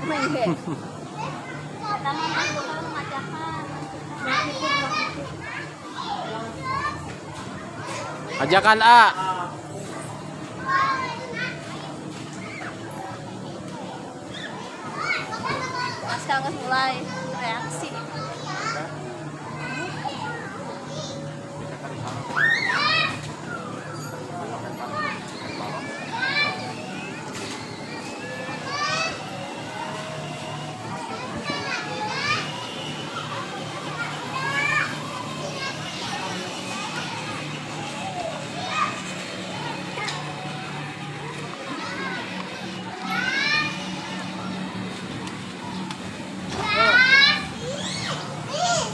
He. Eta mah pas bukan ngajakan. Ajakan A. Pas geus mulai reaksi.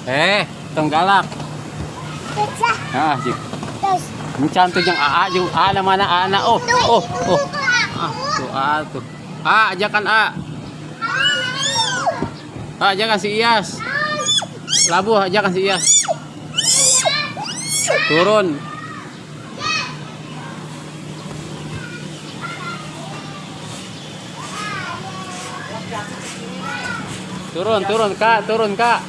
Eh, tong galak. Ah, jik. Encan tuh jeung AA jeung A na mana A na. Oh, oh, oh. Ah, tuh A tuh. A, ajakan A. A, ajakan si Iyas. Labuh ajakan si Iyas. Turun. Turun, turun, Kak, turun, Kak.